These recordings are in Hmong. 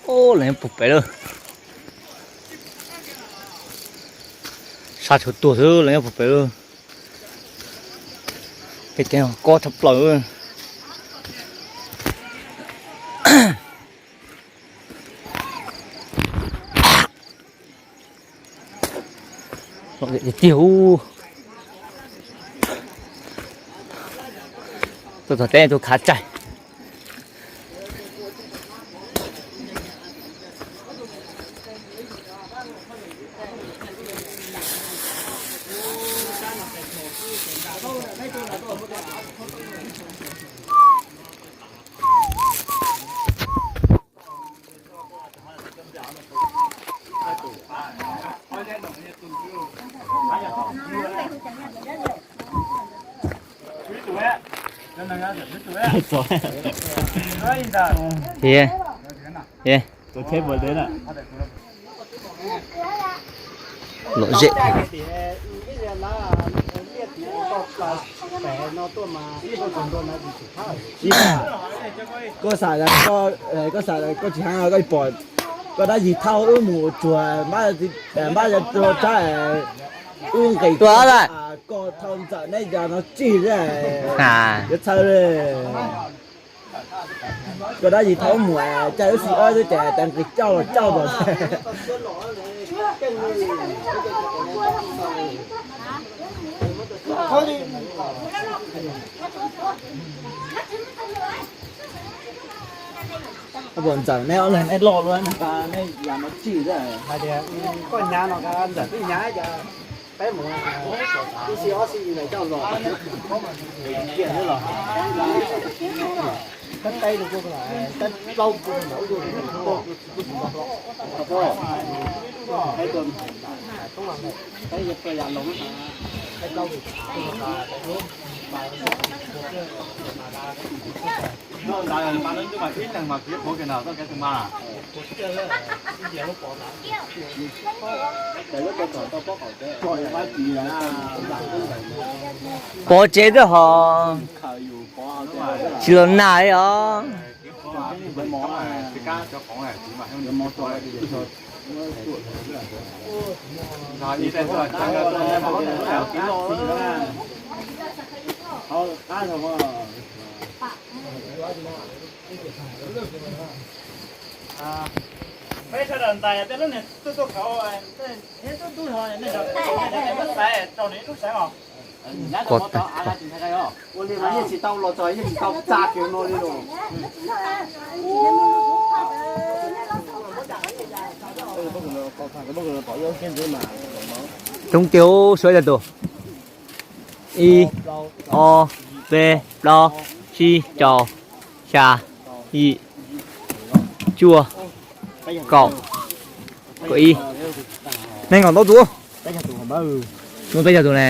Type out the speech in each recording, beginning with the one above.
Lawv nyob puag pem lawm. Sab tshuav tuag xwb, lawv nyob puag pem lawm. Pem kev kob tshaj plaws. Tiag tiag. Tuaj txog teb tuaj khav tsaig. Lom zem. Koj xav, koj tsis heev koj pom koj dab yig thauj wb mus tsuag npab, npab rau tsab, wb nqis koj thauj ntxawm neb yog no tsij, yuav txhawj li. Koj dab yig thauj wb mus caij wb xi ob xwb ces tas nqis cauj los cauj los. Ntxawm neb ob leeg neb loj luaj, neb yog no tsij hais tias koj nyav no ntxawm twb nyav, peb mus ib xi ob xi li cauj los, kiag los, tab teb rau kuj, tab plaub kuj, Pov tsev twb ho tsis los nag li os. Peb sawv daws ntais tej lub niag tuaj tuaj kauv, xaiv rau nws ib lub xeev os. Ua li yeej tsis tau los txog, yeej tsis tau txaj kiag no li los. Coob tiag, suav cov tus. Ib, ob, peb, plaub, tsib, rau, xya, yim, cuaj, kaum, kaum ib. Nej nkaum ntau tus. Muaj peb caug tus ne.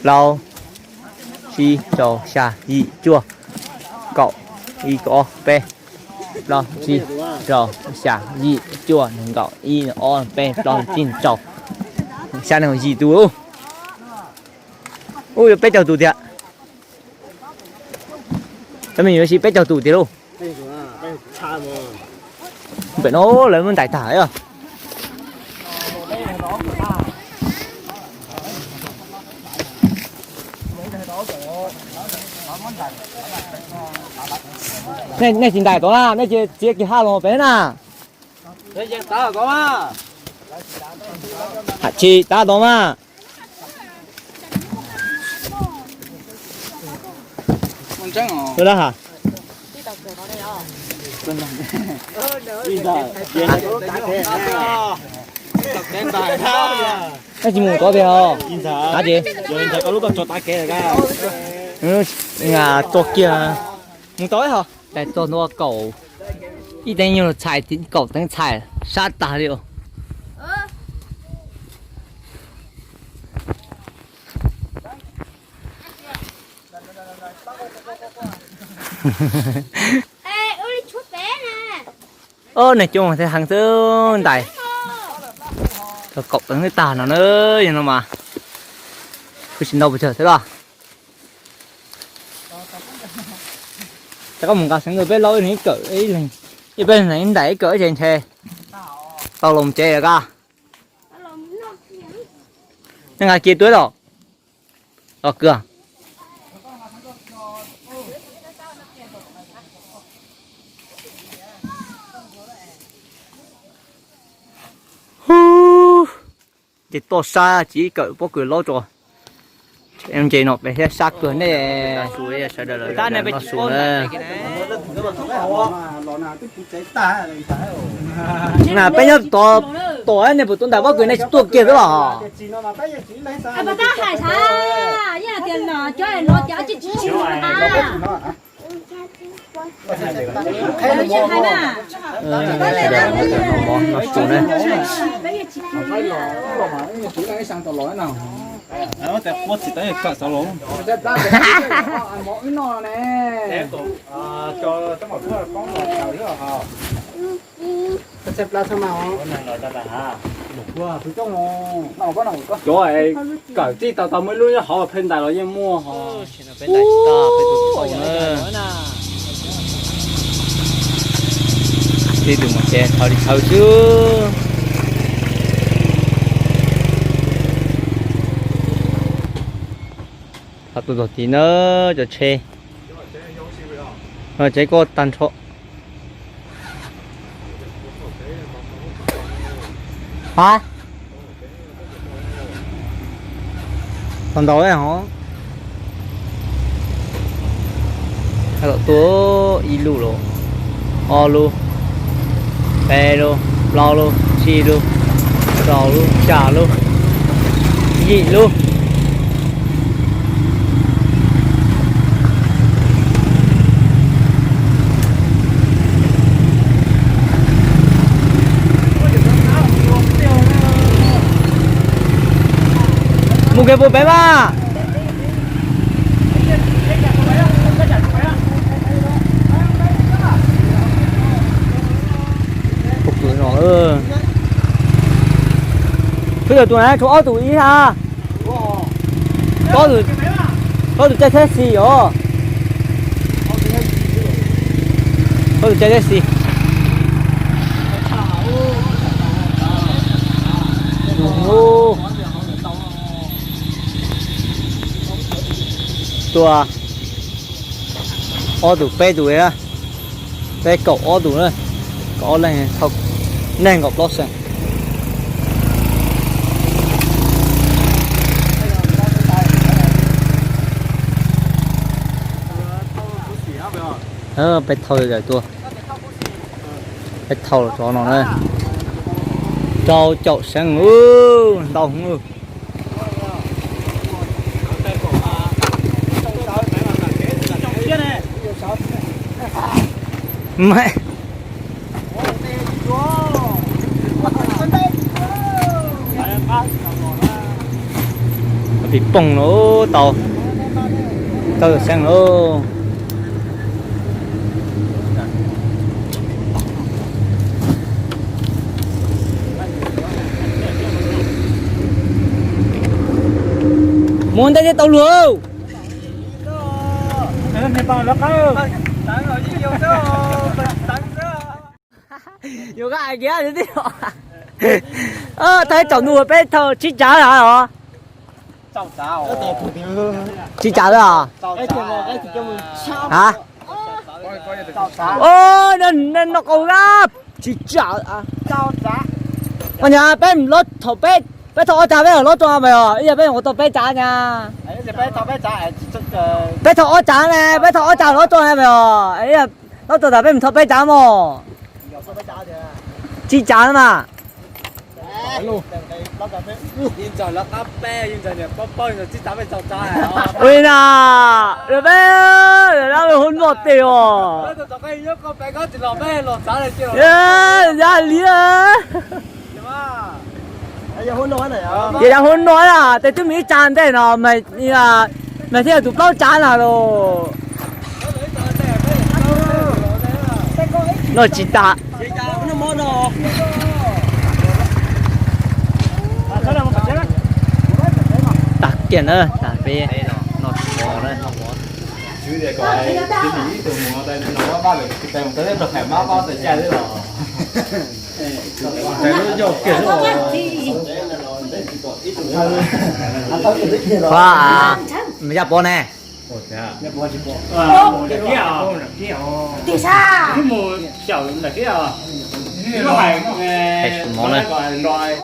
Plaub, tsib, rau, xya, yim, cuaj, kaum, ib, kaum ob, peb, plaub, tsib, rau, xya, yim, cuaj, nees nkaum, ib, ob, peb, plaub, tsib, rau, xya, nees nkaum yim tus. Ub, yuav peb caug tus tiag. Cov me nyuam yuav siv peb caug tus tiag lauj. Pem no lawv muab ntais tag os. Nej tsis ntais tod na, nej txiav kiag haj los pem na. Ham tsis tab tod mas. Nej tsis mus tod tiag os. Ab tsis, tso kiag. Mus tau ho. Tais txog ntua kaum ib teev nyuag txhais, kaum teev txhais sab tag li os. Ob, neeg coob thiab heev xwb ntais. Tau kaum teev tag no na, yog no mas kuj tsis ntau pes tsawg thiab los. Rov qab mus nqa seev rau peb laub ib leeg ib kawm ib leeg, ib peb leeg ib ntais ib kawm ib tse ntshe tau los tsev lawm koj. Nej nqa kiag tuaj los, los kwv. Ces toj sab tsis kawm pob kws laub tso. Ntses no pem thiab sab kawg nej. Sawv daws lawv no su na. Na peb nyob tod, tod nej puas tuaj ntais pob kws nej tsis tuaj kiag xwb los? Sawv daws no su na. Cov kawm txij tau tau muaj ib lub nyob hauv pheej ntais los yeej muaj ho. Tib tus mas ces thaw li thaw xwb. Thaw tuaj txog tid na, cov tsheb, tsheb koj tag nrho. Ha, tau ntau hov. Thaw tuaj ib lub los, ob lub, peb lub, plaub lub, tsib lub, rau lub, xya lub, yim lub. Mus kev puas pem mas. Twb yog tus na tshuav ob tug ib ha. Ob tug caij taxi os. Ob tug caij taxi. Tua ob tug peb tug na, peb kaum ob tug na, kaum ob leeg, nees nkaum plaub xees. Peb thauj yawm tua, peb thauj los tsov no na, rau caum seev, ntau heev. Pim pooj lauj, tau, tau xeev lauj. Mus ntej thiaj tau luag. Yuav hais kiag tiag, thaum ntuj peb thauj tsib tsav los? Tsib tsav xwb os. Ha, nej noj qab tsib tsav. Peb, peb thauj ob tsav peb los tso mas os, ib yam peb mus tau peb tsav na. Peb thauj ob tsav ne, peb thauj ob tsav los tso na mas os, los tso tas peb mus thauj peb tsav mog. Tsib tsav na mas. Ua li na, peb lawv hub noj tej os. Yog li, ces yog hub noj na, tes twb mus ib tsav ntej no, mas thiaj yog tus plaub tsav na los. Noj tsis tas. kiag na, tas peb noj tsis tau na. Pab, Yaj Pov ne. Mus xyaum ntawm kiab os. Lub hais, hais tsis mov na.